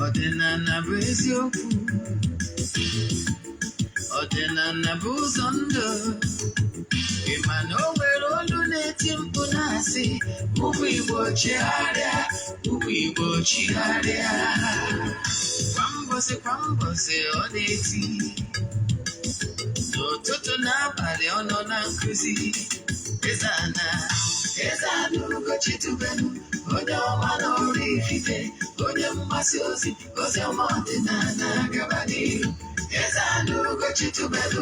Ọdịnala bụ eziokwu, ọdịnala bụ ụzọ ndụ. Ị ma na o nwere olu na-eti mkpu na-asị, ụmụ Igbo chigharịa, ụmụ Igbo chigharịa. Kwa mbọsị kwa mbọsị ọ na-eti, n'ụtụtụ n'abalị ọ nọ na nkụzi. Eze-Ana, Eze-Ana Ugochi tubelu, onye ọma na Oraifite, onye mgbasa ozi, ozi ọma ọdịnala gaba n'ihu. Eze-Ana Ugochi tubelu,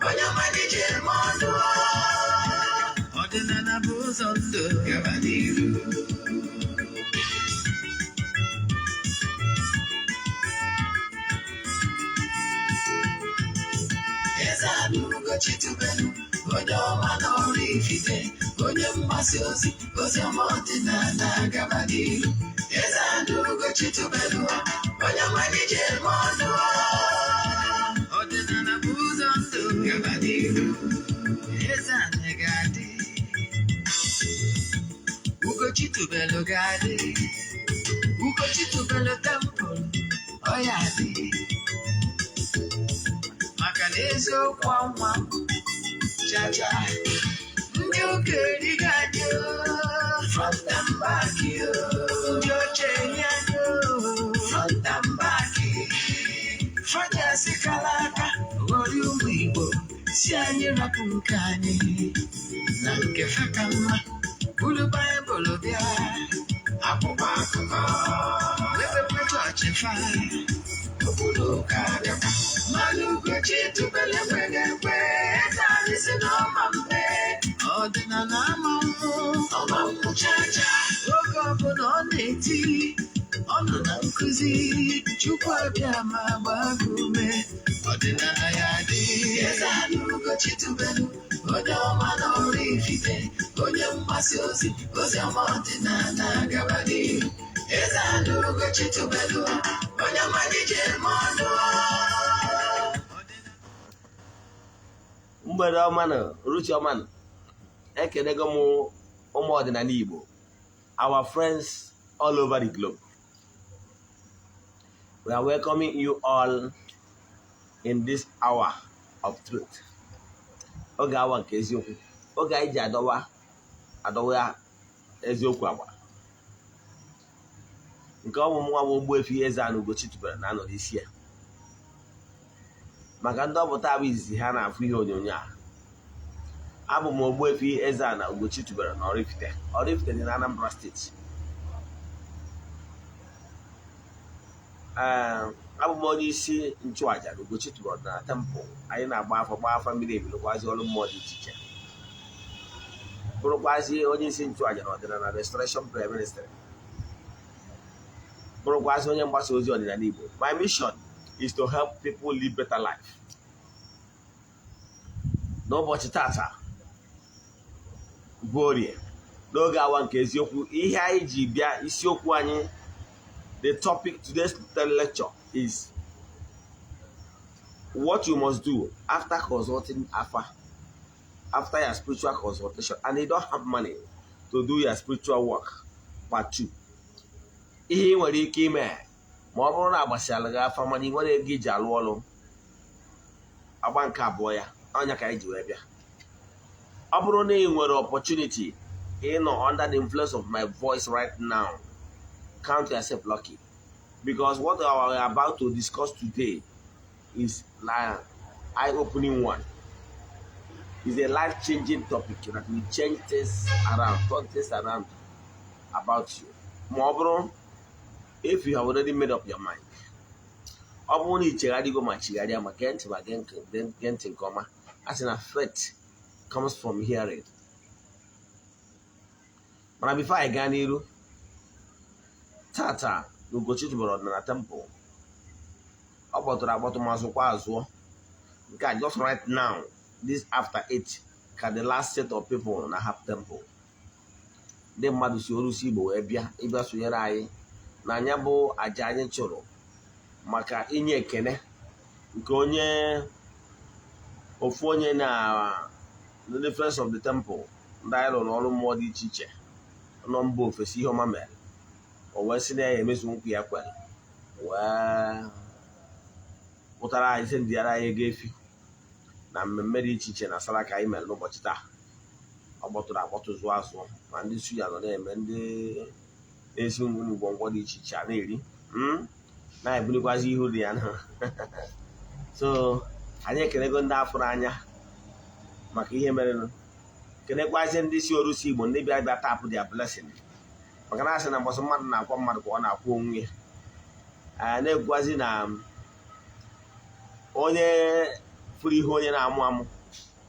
onye ọma n'ije eme ọnụ. Ọdịnala bụ ụzọ ndụ gaba n'ihu. Eze-Ana Ugochi tubelu, onye ọma na Oraifite, onye mgbasa ozi, ozi ọma ọdịnala gaba n'ihu. Eze-Ana Ugochi tubelu, onye ọma n'ije eme ọnụ. Ọdịnala bụ ụzọ ndụ gaba n'ihu. Eze-Ana ga-adị, Ugochi tubelu ga-adị, Ugochi tubelu temple, ọ ya adị. Maka na eziokwu anwa chacha, ndị ụka erigo anyị o, front and back o, ndị oche enye anyị o, front and back. Fanyasị kara aka ghọrọ ụmụ Igbo si anyị rapụ nke anyị na nke fa ka mma. Buru Baịbụl bịa, akwụkwọ akụkọ, mepekwa chọọchị fa, obodo ụka bịakwa. Mmanụ Ugochi tubelu ekweghị ekwe, eze anyị si na ọma mpe, ọdịnala ama nwụ, ọma nwụ chacha. Oge ọbụla ọ na-eti, ọ nọ na nkụzi, Chukwu abịa ma gbaa gị ume, ọdịnala ya dị. Eze-Ana Ugochi tubelu, onye ọma na Oraifite, onye mgbasa ozi, ozi ọma ọdịnala gaba n'ihu. Eze-Ana Ugochi tubelu, onye ọma n'ije eme ọnụ. Mgbede ọma na uruchi ọma na ekenego m ụmụ ọdịnala Igbo, our friends all over the globe. We are welcoming you all in this hour of truth, oge awa nke eziokwu, oge anyị ji adọwa adọwa eziokwu agba nke ọmụmụ nwa bụ Ogbuefi Eze-Ana Ugochi tubelu na-anọ n'isi ya. Maka ndị ọpụta bụ izizi ha na-afụ ihe onyonyo a, abụ m Ogbuefi Eze-Ana Ugochi tubelu na Oraifite. Oraifite dị na Anambra Steeti. Ee, abụ m onye isi nchụaja na Ugochi tubelu na temple. Anyị na-agba afọ, gba afa mmiri emi, lụkwazi ọrụ mmụọ dị iche iche, bụrụkwazi onye isi nchụaja na ọdịnala Restoration Prayer Ministry, bụrụkwazi onye mgbasa ozi ọdịnala Igbo. My mission is to help people live better life. N'ụbọchị tata bụ Orie, n'oge awa nke eziokwu, ihe anyị ji bịa, isiokwu anyị, the topic today's lecture is what you must do after consulting afa, after your spiritual consultation and you don't have money to do your spiritual work, part 2. Ihe ị nwere ike ime ma ọ bụrụ na agbasịala gị afa mana ị nwere ego iji alụ ọrụ, agba nke abụọ ya, ọnya ka anyị ji wee bịa. Ọ bụrụ na ị nwere opportunity ịnọ under the influence of my voice right now, count yourself lucky, because what we are about to discuss today is like eye-opening one. Is a life-changing topic that will change things around, turn things around about you. Ma ọ bụrụ if you have already made up your mind, ọ bụrụ na ị chegharịgo ma chigharịa ma gee ntị, ma gee ntị nke ọma, a sị na faith comes from hearing. Mana before anyị gaa n'iru, tata na Ugochi tubelu ọdịnala temple, ọ kpọtụrụ akpọtụ ma zụkwa azụọ nke a. Just right now, this after 8, ka the last set of people na hap temple, ndị mmadụ si orusi Igbo wee bịa ịbịa sonyere anyị na anya bụ aja anyị chụrụ maka inye ekene nke onye Ofu onye na ndị Friends of the Temple, ndị anyị rụrụ ọrụ mmụọ dị iche iche nọ mba ofesi, ihe ọma mere o wee sị na ya emezu nkwa ya kwere, wee pụtara anyị, sị ndịara anyị ego efi na mmemme dị iche iche na saraka anyị mere n'ụbọchị taa. Ọ kpọtụrụ akpọtụ, zụọ azụọ, ma ndị suya nọ na-eme, ndị na-esi nri, ngwongwo dị iche iche a na-eri, na-ebulikwazi ihu dị ya na. So anyị ekelego ndị afụrụ anya maka ihe merenụ, kelekwazi ndị si orusi Igbo, ndị bịara bịa tap their blessing, maka na asị na mbọsị mmadụ na-akwa mmadụ ka ọ na-akwụ onwe ya. Anyị na-ekwuwazi na onye fụrụ ihe onye na-amụ amụ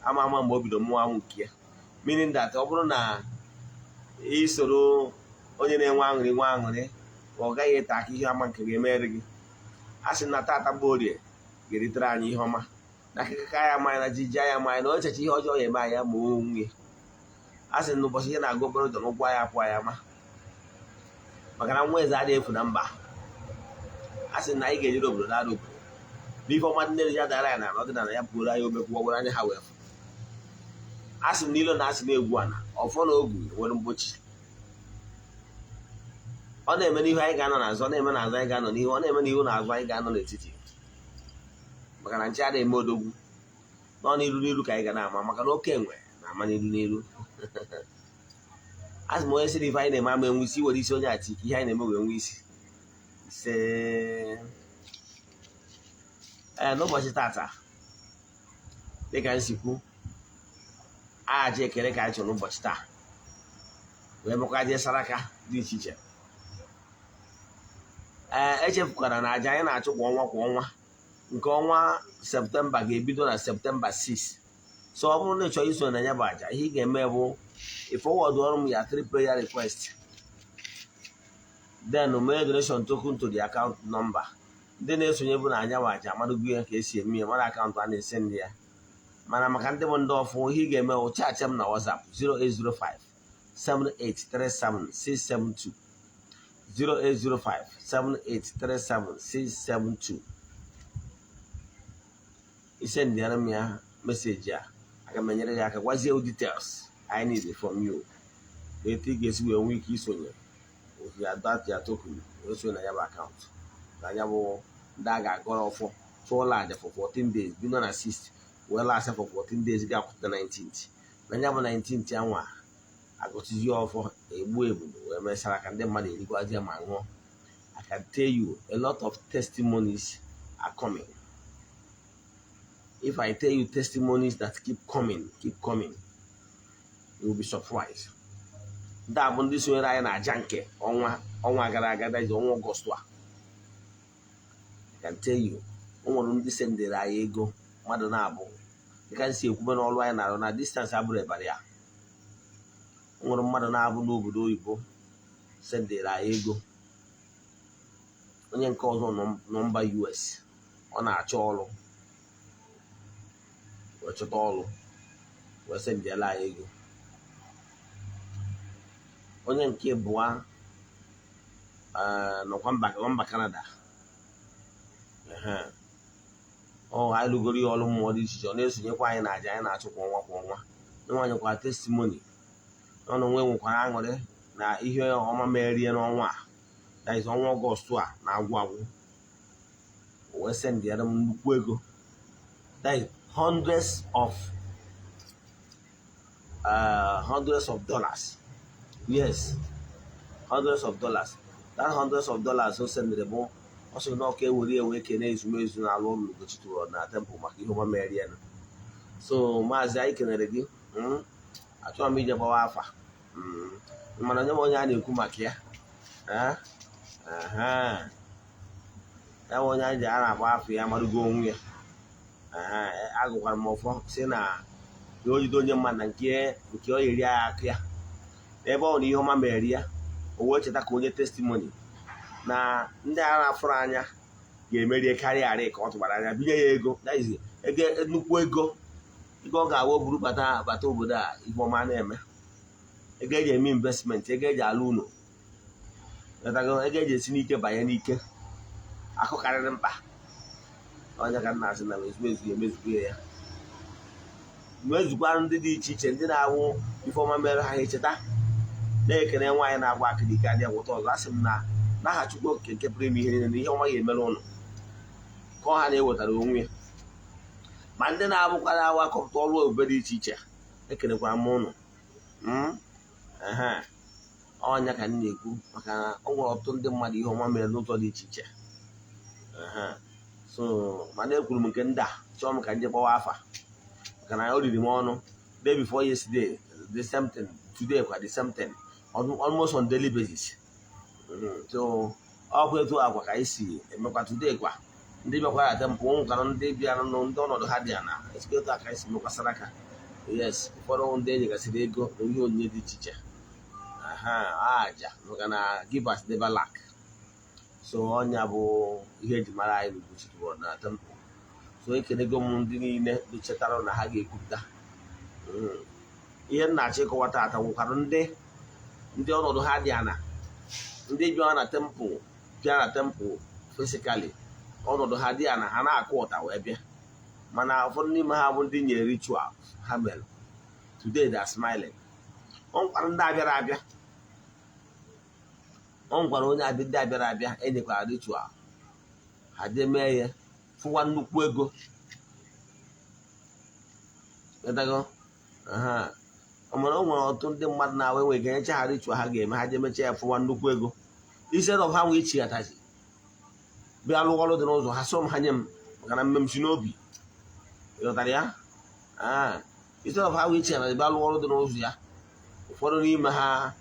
ama ama mgbe o bido mụọ amụ nke ya, meaning that ọ bụrụ na isoro onye na-enwe aṅụrị nwe aṅụrị, ọ gaghị ete aka ihe ọma nke ga-emere gị. A sị na tata bụ Orie ga-eritere anyị ihe ọma na akịkaka ya amanya na jiji ya amanya na ocheche ihe ọjọọ ya eme anyị ma onwe. A sị na ụbọchị ihe na-aga okporo ụzọ n'ụkwụ anyị apụ anyị ama, maka na nwa eze adịghị efu na mba. A sị na anyị ga-ejere obodo dara obodo n'ife ọma ndị ya dara ya na ọdịnala ya pụrụ anyị omekwu ọgwara anya ha wee fụ. A sị m n'ilo na asị na-egwu ana ọfọ na ogu nwere mgbochi. Ọ na-eme n'ihu, anyị ga-anọ n'azụ. Ọ na-eme n'azụ, anyị ga-anọ n'ihu. Ọ na-eme n'ihu na azụ, anyị ga-anọ n'etiti, maka na nche adịghị eme odogwu nọ n'iru n'iru ka anyị ga na-ama, maka na oke enwe na-ama n'iru n'iru. Asị m onye sịrị ife anyị na-eme ama enwe isi, were isi onye ati ka ihe anyị na-eme wee nwee isi ise. Ee, n'ụbọchị tata, dịka nsikwu aja ekele ka anyị chọrọ n'ụbọchị taa, wee mekwazie saraka dị iche iche. Ee, echefukwara na aja anyị na-achụ kwa ọnwa kwa ọnwa, nke ọnwa Septemba ga-ebido na Septemba 6. So ọ bụrụ na ị chọrọ iso na ya bụ aja, ihe ị ga-eme bụ ị forward ọrụ m ya three prayer request, then mee donation token to the account number. Ndị na-esonye bụ na anya bụ aja amadụgo ya ka esi eme ya, mara account a na-ese ndị ya. Mana maka ndị bụ ndị ọfụ, ihe ị ga-eme bụ chat m na WhatsApp 0805 7837 672, 0805 7837 672. Isendịara m ya message a, aga m enyere gị aka gwazie details I need from you, etu ị ga-esi wee nwee ike isonye with your that your token, wee sonye na ya bụ account, na ya bụ ndị a ga-agọrọ ọfọ, chụọla aja for 14 days, bido na 6 wee last for 14 days, ga-akwụta 19th. Na ya bụ 19th anwa, agụtizie ọfọ, egbu ebulu, wee mesara ka ndị mmadụ erikwazie ma ṅụọ. I can tell you a lot of testimonies are coming. If I tell you testimonies that keep coming, keep coming, you will be surprised. Ndị a bụ ndị sonyere anyị na aja nke ọnwa ọnwa gara aga, that is ọnwa Ọgọst a. I can tell you, o nwere ndị sendere anyị ego, mmadụ na-abụ, dịka m si ekwube n'ọrụ anyị na-arụ na distance abụrụ ịbara ya. O nwere mmadụ na-abụ n'obodo oyibo sendere anyị ego. Onye nke ọzọ nọ mba US, ọ na-achọ ọrụ, wee chọta ọrụ, wee sendịala anyị ego. Onye nke abụọ nọkwa mba Canada. Ọ anyị lụgoro ya ọrụ mmụọ dị iche iche, ọ na-esonyekwa anyị na aja anyị na-achụ kwa ọnwa kwa ọnwa. Nwaanyị kwa testimony ọ na onwe nwekwara aṅụrị na ihe ọma merie n'ọnwa a, that is ọnwa Ọgọst a na-agwụ agwụ, o wee sendịara m nnukwu ego, that is hundreds of dollars. Yes, hundreds of dollars. That hundreds of dollars o sendịrị bụ, ọ sị na ọka ewere ewe kene ezumezu na-alụ ụlọ Ugochi tụrụ na temple maka ihe ọma merie ya. So maazị, anyị kenere gị. Achọrọ m ije gbawa afa, mana onye m onye a na-ekwu maka ya, ya bụ onye anyị ji a na-agba afọ ya marụgo onwe ya. Agụkwara m ọfọ si na na o jide onye mmadụ na nke nke ọ eri ya akụ ya ebe ọ na ihe ọma mere ya, o wee cheta ka onye testimony na ndị a na-afụrụ anya ga-emerie karịa arị ka ọ tụbara anya binye ya ego, that is ego, nnukwu ego, ego ọ ga-awụ buru bata bata obodo a, ihe ọma na-eme, ego eji eme investment, ego eji alụ ụlọ, ego eji esi n'ike banye n'ike, akụ karịrị mkpa. Onye ka nna asị na ezumezu ya emezugo ya. Nwezukwa ndị dị iche iche, ndị na-awụ ifeọma mere ha, echeta na-ekene nwaanyị na-agba akịrịka adị agwụta ọzọ. Asị m na n'aha Chukwu Okike nke pụrụ ime ihe niile, na ihe ọma ga-emere ụnụ ka ọ ha na-ewetara onwe ya, ma ndị na-abụkwara awa akọpụta ọrụ ebube dị iche iche. Ekenekwara m ụnụ. Ehe, ọnya ka m na-ekwu, maka na ọ nwere ọtụtụ ndị mmadụ ihe ọma mere n'ụzọ dị iche iche. Ehe, so mana ekwuru m nke ndị a, chọọ m ka nje gbawa afa, maka na o riri m ọnụ. Day before yesterday, the same thing. Today kwa, the same thing, almost on daily basis. So ọkwa etu agwa ka anyị si emekwa. Today kwa, ndị bịakwara temple nwekwara ndị bịara nụ, ndị ọnọdụ ha dị ana esikwa etu a ka anyị si mekwasara aka. Yes, ụfọdụ ndị enyegasịrị ego na ihe onyinye dị iche iche. Aha aja, maka na givers never lack. So ọnya bụ ihe eji mara anyị n'Ugochi na temple. So ekenego m ndị niile ndị chetara na ha ga-ekwupụta. Ihe m na-achọ ịkọwa taata nwekwara ndị ọnọdụ ha dị ana, ndị bịara na temple, bịa na temple physically, ọnọdụ ha dị ana, ha na-akụ ụta wee bịa, mana ụfọdụ n'ime ha bụ ndị nyere ritual ha mere. Today they are smiling. Ọ nwekwara ndị abịara abịa, ọ nwekwara onye abịa, ndị abịara abịa enyekwara ritual ha jee mee ya, fụwa nnukwu ego. Ịdago? Aha. Mana o nwere ọtụtụ ndị mmadụ na-awa enwe ga-enyecha ha ritual ha ga-eme, ha jee mechaa ya, fụwa nnukwu ego. Instead of ha nwee ichighatazi bịa lụọ ọrụ dị n'ụzọ ha, sọ m ha nye m, maka na mmem si n'obi. Ịghọtara ya? Instead of ha wee ichighatazi bịa lụọ ọrụ dị n'ụzọ ya, ụfọdụ n'ime ha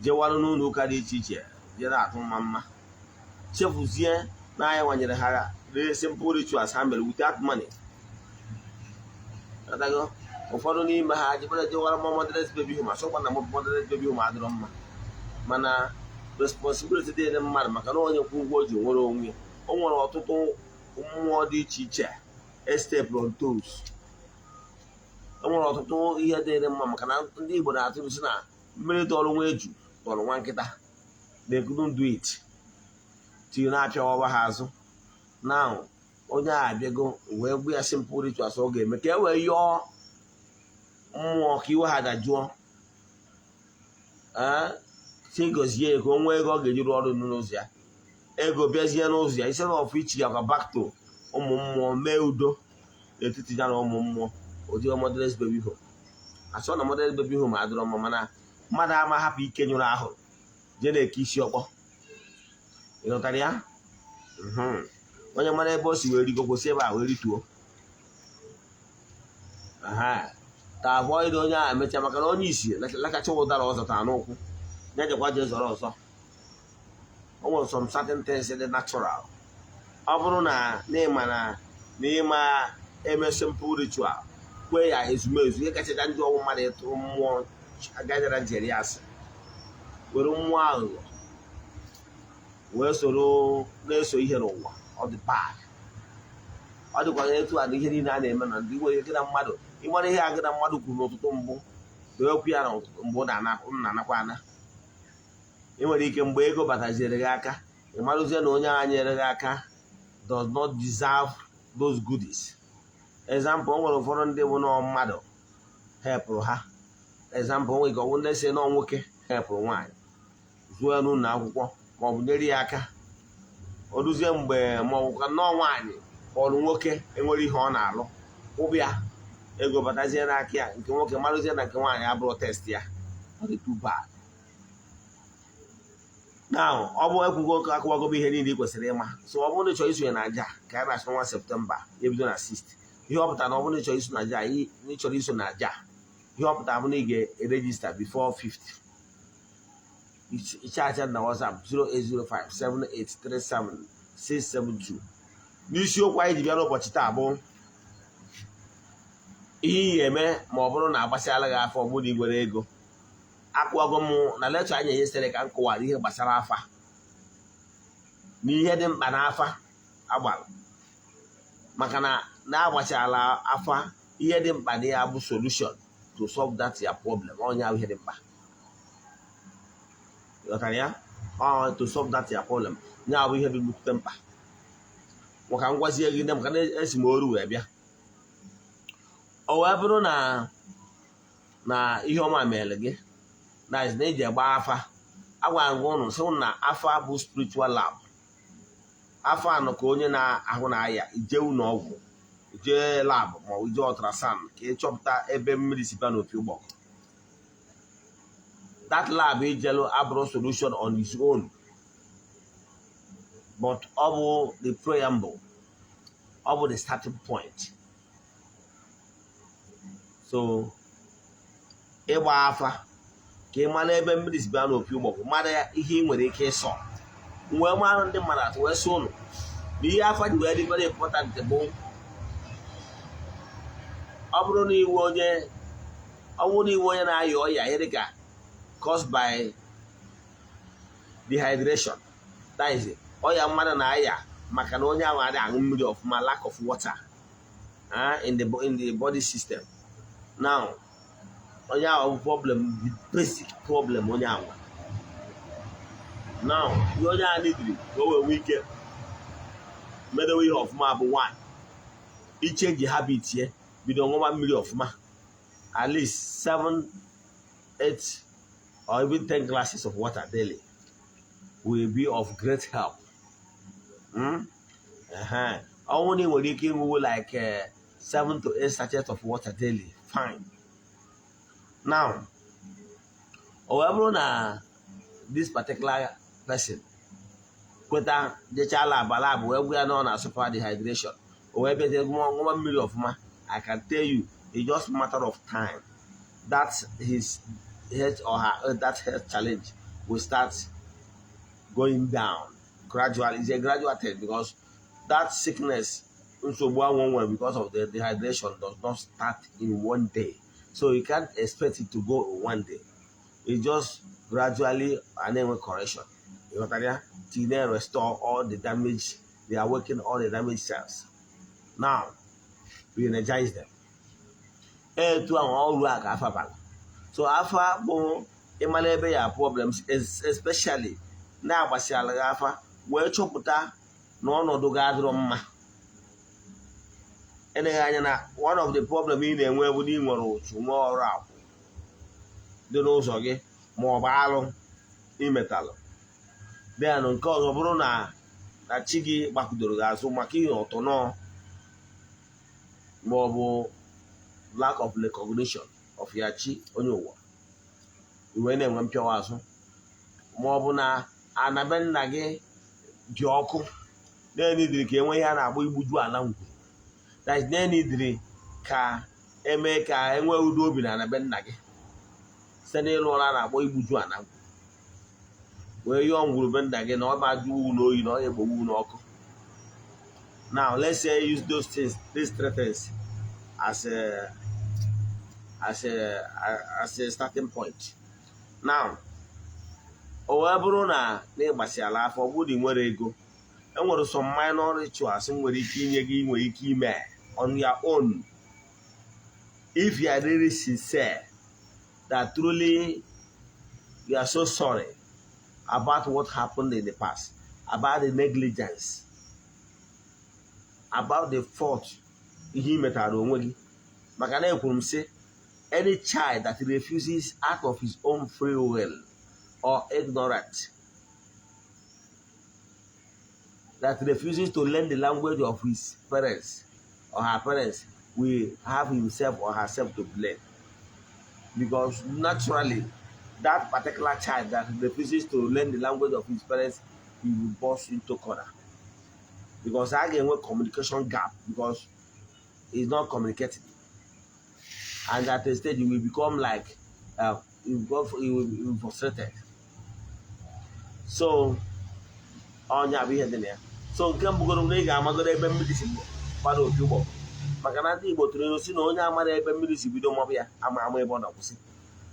jewarụ n'ụlọ ụka dị iche iche, jee na-atụ mma mma, chefuzie na anyị nwanyere ha the simple rituals ha mere without money. Ịghọtago? Ụfọdụ n'ime ha jekwara jewara ma motherless baby home. Asọkwa na motherless baby home adịrọ mma, mana responsibility dịrị mmadụ, maka na onye kwụ ụgwọ o ji nwere onwe ya. O nwere ọtụtụ mmụọ dị iche iche e step on toes. O nwere ọtụtụ ihe dịrị mma, maka na ndị Igbo na-atụ sị na mmiri tọrọ nwa eju tọrọ nwa nkịta. They couldn't do it till na-apịawawa ha azụ. Now onye a abịago wee gbu ya simple rituals ọ ga-eme ka e wee yọọ mmụọ ka iwe ha dajụọ, ee, si gọzie ya ka o nwee ego ọ ga-eji rụọ ọrụ n'ụzọ ya. Ego bịazie n'ụzọ ya, instead of ichi ya kwa back to ụmụ mmụọ, mee udo n'etiti ya na ụmụ mmụọ, ụdị motherless baby home. Asọ na motherless baby home adịrọ mma, mana mmadụ ama hapụ ike nyụrụ ahụ jee na-eke isi ọkpọ. Ị ghọtara ya? Onye mara ebe o si wee rigo, kwụsị ebe a wee rituo. Ka avoid onye ahụ emechaa, maka na onye isi lakacha ụdara ọ zọtara n'ụkwụ na-ejekwa jee zọrọ ọzọ. O nwere some certain things dị natural. Ọ bụrụ na n'ịma na n'ịma eme simple ritual, kwe ya ezumezu. Ihe kacha ndị ọnwụ mmadụ ịtụrụ mmụọ agajara njeri asị, were mmụọ aghụghọ wee soro na-eso ihe n'ụwa, ọ dị bad. Ọ dịkwa etu a na ihe niile a na-eme na ndị nwere gị na mmadụ ịmara ihe a gị na mmadụ kwuru n'ụtụtụ mbụ, okwu ya na mbụ na-anakwa ana. Ị nwere ike mgbe ego bataziere gị aka, ị marụzie na onye agha nyere gị aka does not deserve those goodies. Example, o nwere ụfọdụ ndị bụ nọọ mmadụ hepụrụ ha. Example, o nwere ike ọ bụ ndị si nọọ nwoke hepụrụ nwaanyị, zụọ ya n'ụlọ akwụkwọ ma ọ bụ nyere ya aka. O duzie mgbe ma ọ bụkwa nnọọ nwaanyị kpọrọ nwoke enwere ihe ọ na-alụ, kwụbịa, ego batazie n'aka ya, nke nwoke marụzie na nke nwaanyị abụrụ taste ya. Ọ dị too bad. Now, ọ bụ ekwugo akụwagobe ihe niile ị kwesịrị ịma. So ọ bụrụ na ị chọrọ isonye na aja ka a na-achọ nwa September ya ebido na 6, ihe ọ pụtara na ọ bụrụ na ị chọrọ iso na aja, ị chọrọ iso na aja, ihe ọ pụtara bụ na ị ga-e register before 50. Ị chat na WhatsApp 08057837672. N'isiokwu anyị ji bịa n'ụbọchị taa bụ ihe ị ga-eme ma ọ bụrụ na agbasịala gị afọ, ọ bụrụ na ị nwere ego. Akwụwago m na lecture anyị enyesịrị ka m kọwara ihe gbasara afa na ihe dị mkpa n'afa agbara, maka na na-agbachala afa, ihe dị mkpa na ya bụ solution to solve that your problem. Onye ahụ ihe dị mkpa, ghọtara ya? Ọ to solve that your problem ya bụ ihe dị nnukwute mkpa, maka ngwazie gị ndị, maka na esi m oru wee bịa. O O wee bụrụ na ihe ọma mere gị na na eji agba afa, agwara m ụnụ sị na afa bụ spiritual lab. Afa anọ ka onye na-ahụ na aya ije ụlọ ọgwụ, jee lab ma ọ jee ultrasound ka ịchọpụta ebe mmiri si bịa n'opi ụgbọgụ. That lab ijelu abụrụ solution on its own, but ọ bụ the preamble, ọ bụ the starting point. So ịgba afa ka ị mara ebe mmiri si bịa n'opi ụgbọgụ, mara ihe ị nwere ike ịsọ wee mara ndị mmadụ atụ wee sị ụnụ na ihe afa ji wee dị very important bụ ọ bụrụ na iwe onye, ọ bụrụ na iwe onye na-aya ọya ihe dịka caused by dehydration, that is ọya mmadụ na-aya maka na onye ahụ adịghị aṅụ mmiri ọfụma, lack of water in the body system. Now onye ahụ bụ problem, the basic problem onye ahụ now, ihe onye ahụ nidiri ka o wee nwee ike medewe ihe ọfụma bụ one, ichange habit ye, bido ṅụma mmiri ọfụma, at least 7, 8 or even 10 glasses of water daily will be of great help. Ọnwụ na ị nwere ike ịṅụwo like 7 to 8 sachets of water daily, fine. Now o wee bụrụ na this particular person kweta jechaa lab, lab wee gwa ya na ọ na-asuffer dehydration, o wee bịazie ṅụma mmiri ọfụma, I can tell you, it's just matter of time that his health or her that health challenge will start going down gradually. It's a gradual thing because that sickness, nsogbu ahụ o nwere because of the dehydration, does not start in one day, so you can't expect it to go in one day. It just gradually and then correction, ịghọtara ya, till then restore all the damage, they are working all the damaged cells, now re-energize them. Etu ahụ ọrụ a ka afa bara. So afa bụ ịmara ebe ya problems, especially na-agbasiala gị afa wee chọpụta na ọnọdụ gị adịrọ mma. Eleghị anya na one of the problem ị na-enwe bụ na ị nwere ụchụ, nwee ọrụ akwụ dị n'ụzọ gị ma ọ bụ alụ imetalụ. Then nke ọzọ bụrụ na chi gị gbakudoro gị azụ maka ihe ọtọnọ ma ọ bụ lack of recognition of ya chi onye ụwa, iwe na-enwe mpịawa azụ, ma ọ bụ na anabe nna gị dị ọkụ na-enidiri ka enwe ihe a na-agba igbuju ala ngwuru, that is na-enidiri ka emee ka enwee udo obi na anabe nna gị site n'ịlụ ọrụ a na-akpọ igbuju ala ngwuru, wee yọọ ngwurube nna gị na ọ ma jụ uwu n'oyi na ọ ga-egbowu n'ọkụ. Now let's say use those things, these three things, as a starting point. Now o wee bụrụ na ịgbasiala afọ, ọ bụrụ na ị nwere ego, enwere some minor rituals nwere ike inye gị, nwere ike ime on your own if you are really sincere that truly you are so sorry about what happened in the past, about the negligence, about the fault ihe ị metara onwe gị. Maka na ekwuru m sị, any child that refuses out of his own free will or ignorant, that refuses to learn the language of his parents or her parents, will have himself or herself to blame, because naturally that particular child that refuses to learn the language of his parents, he will burst into corner, because a ga-enwe communication gap, because he's not communicating, and at a stage he will become like he will be frustrated. So ọnya bụ ihe dị na ya. So nke mbụgoro na ị ga-amagoro ebe mmiri si gbara opi ụgbọ, maka na ndị Igbo tụrụ ilu si na onye amara ebe mmiri si bido mabụ ya ama ama ebe ọ na-akwụsị.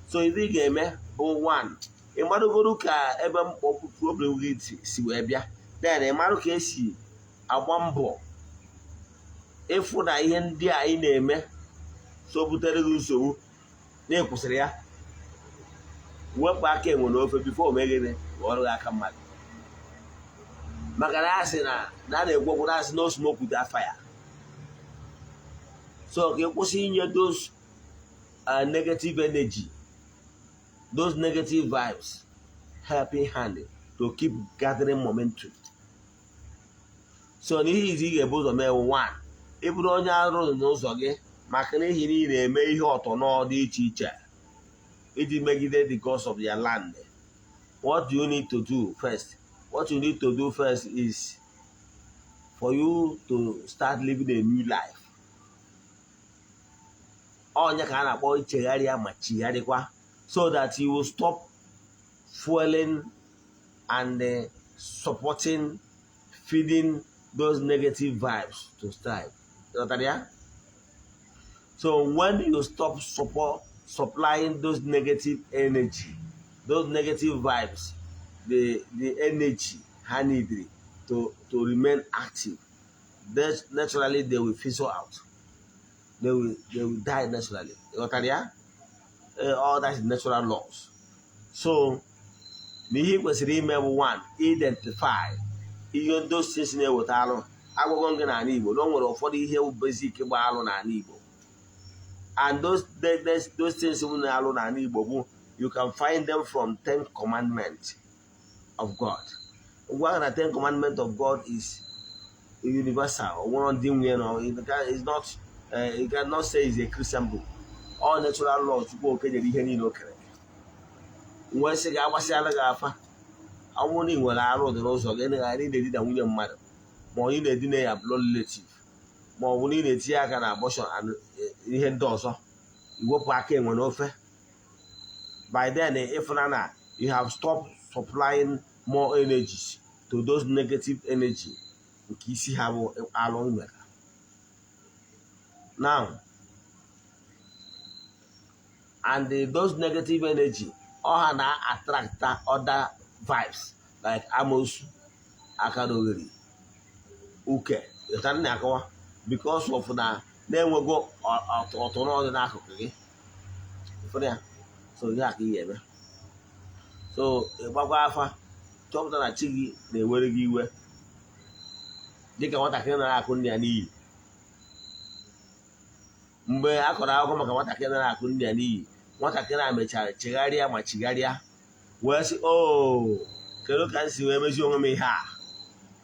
So ihe ị ga-eme bụ one, ị marụgoro ka ebe mkpọkwu problem gị si wee bịa, then ị marụ ka esi agba mbọ ịfụ na ihe ndị a ị na-eme so butere gị nsogbu na ị kwụsịrị ya. Wepụ aka enwe n'ofe before o meghere ọrụ gị aka mmadụ, maka na a sị na a na-ekwu okwu na-asị no smoke without fire. So ka ị kwụsị inye those negative energy, those negative vibes helping hand to keep gathering momentum. So n'ihe izi ị ga-ebu ụzọ mee, one, ị bụrụ onye arụ n'ụzọ gị, maka n'ihi na ị na-eme ihe ọtọnọ dị iche iche iji megide the gods of their land, what do you need to do first? What you need to do first is for you to start living a new life. Onye ka a na-akpọ ichegharịa ma chigharịkwa, so that you will stop fueling and supporting, feeding those negative vibes to strive. Ghọtara ya? So when you stop supplying those negative energy, those negative vibes, the energy ha need to remain active, then naturally they will fizzle out. They will die naturally. Ghọtara ya? All that is natural laws. So na ihe ị kwesịrị ime bụ, one, identify ihe those things na-eweta alụ. Agwụgwọ gị n'ala Igbo na o nwere ụfọdụ ihe basic gba alụ n'ala Igbo, and those things bụ na-alụ n'ala Igbo bụ, you can find them from Ten Commandments of God. Gwa na Ten Commandments of God is universal. O nwere ndị nwe nọ, is not, you cannot say it's a Christian book. All natural law Chukwu oke nyere ihe niile o kere. Nwee sị gị agbasịala gị afa, ọ bụrụ na ị nwere arụ dị n'ụzọ gị, ghara ị na-edina nwunye mmadụ, ma ọ ị na-edina ya blood relative, ma ọ bụ na ị na-etinye aka na abortion and ihe ndị ọzọ, iwepụ aka enwe n'ofe. By then, ịfụna na you have stopped supplying more energies to those negative energy nke isi ha bụ alụ nwere now. And those negative energy ọ ha na-attract other vibes like amosu, aka n'oghere, uke ịta na akọwa, because of na na-enwego ọtụnụ dị n'akụkụ gị. Ịfụrụ ya? So ihe a ka ị ga-eme. So ịgbakwa afa, chọpụta na chi gị na-ewere gị iwe dịka nwatakịrị nara akụ nne ya n'iyi. Mgbe a kọrọ akụkọ maka nwatakịrị nara akụ nne ya n'iyi, nwatakịrị a mechara chegharịa ma chigharịa, wee sị, "O, kedu ka m si wee mezie onwe m ihe a?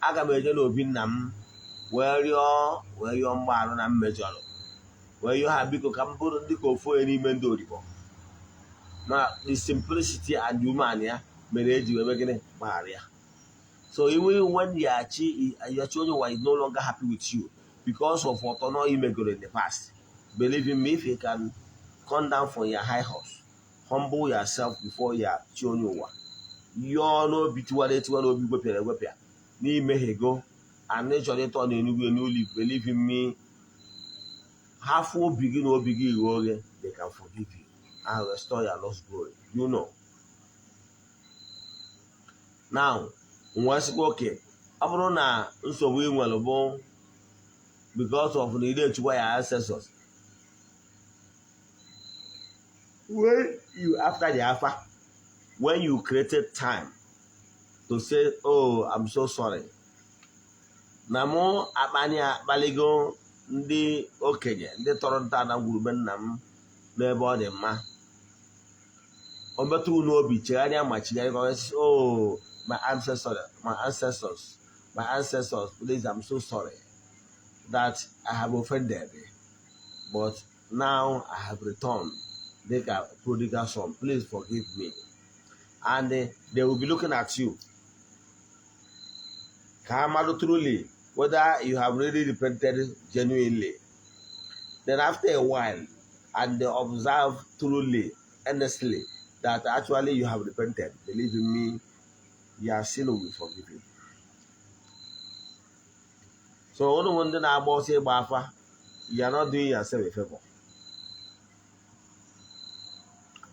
Aga m eje n'obi nna m wee rịọ mgbaghara na m mejọrọ, wee yọọ ha biko ka m bụrụ dịka ofu onye n'ime ndị odibo." Na the simplicity and human ya mere eji wee mee gịnị? Gbaghara ya. So even when your chi onye ụwa is no longer happy with you because of ọtọnọ imegoro in the past, believe in me, if you can come down from your high horse, humble yourself before your chi onye ụwa, yọọ n'obi tiwara etiwa, n'obi gwepịara egwepịa n'imeghego, and ị chọrọ ịtọ n'enugwu n'ụlọ, believe in me, ha fụ obi gị na obi gị ghe oghe, they can forgive you and restore your lost glory. Now, nwa sịkwa oke, ọ bụrụ na nsogbu ị nwere bụ because of na ị na-echukwa ya ancestors, when you, after the afa, when you created time to say, "Oh, I'm so sorry na mụ akpani akpaligo ndị okenye, ndị tọrọ ntọala ngwurube nna m n'ebe ọ dị mma," o metụ n'obi, chegharịa ma chigharịa, "Oh, my ancestors, my ancestors, my ancestors, please, I'm so sorry that I have offended, but now I have returned dịka prodigal son. Please forgive me." And they will be looking at you ka ha mmadụ truly whether you have really repented genuinely. Then after a while, and they observe truly, earnestly, that actually you have repented, believe in me, your sin will be forgiven. So ụnụ ndị na-agba ọsọ ịgba afa, you are not doing yourself a favor.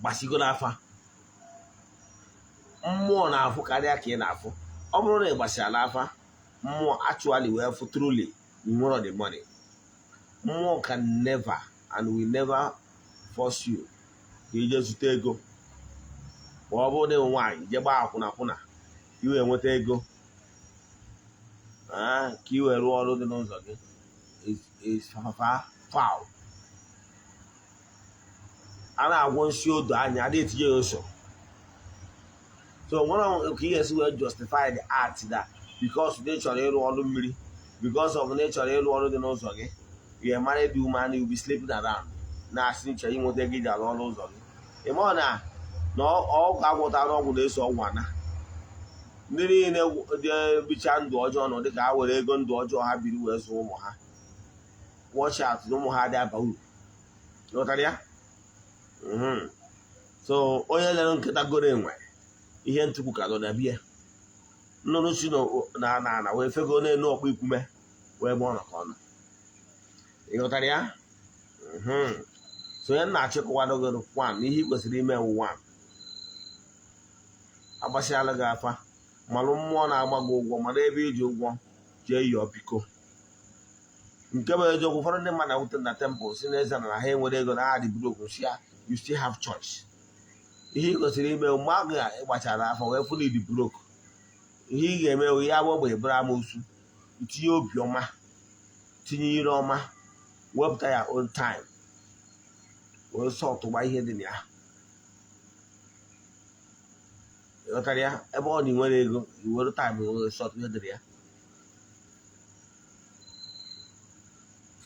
Gbasigo n'afa, mmụọ na-afụ karịa ka ị na-afụ. Ọ bụrụ na ị gbasiala afa, mmụọ actually wee fụ truly you nwere the money, mmụọ can never and will never force you ka ije zute ego. Ma ọ bụrụ na ịwụ nwaanyị, je gbaa akwụna akwụna ka i wee nweta ego, ka i wee rụọ ọrụ dị n'ụzọ gị is foul. A na-agwọ nsi odo anya, ada etinye ya ose. So nwere ka ị ga-esi wee justify the act that because na ị chọrọ ịrụ ọrụ mmiri, because of na ị chọrọ ịrụ ọrụ dị n'ụzọ gị, you are married woman, you be sleeping around, na-asị nchọ inweta ego iji arụ ọrụ ụzọ gị. Ị ma na ọgwụ agwụtara, ọgwụ na-eso ọgwụ ana. Ndị niile dị bicha ndụ ọjọọ nọ dịka ha were ego ndụ ọjọọ ha biri wee zụọ ụmụ ha. Watch out na ụmụ ha dị aba uru. Ghọtara ya? So onye lere nkịta goro enwe, ihe ntụkwu ka nọ na bie. Nnụnụ si na na ana wee fego n'elu ọkpọ ikwume wee ebe ọ nọ ka ọ nọ. Ị ghọtara ya? So onye na-achịkọwado gị, one, ihe ị kwesịrị ime wụ, one, agbasịala gị afa, malụ mmụọ na-agba gị ụgwọ, mara ebe iji ụgwọ, jee yọọ biko. Nke bụ eziokwu, ụfọdụ ndị mmadụ na-awute na temple si n'eze na ha enwere ego, na ha dị broke. Si ya, you still have choice. Ihe ị kwesịrị ime mgbe ahụ ịgbachara afa wee fụ na ịdị broke, ihe ị ga-eme bụ ya bụ ogbenye bụrụ amoosu, itinye obiọma, tinye ire ọma, wepụta ya own time wee sọtụgba ihe dị na ya. Ịghọtara ya? Ebe ọ na ị nwere ego, i were time wee sọtụ ihe dị na ya.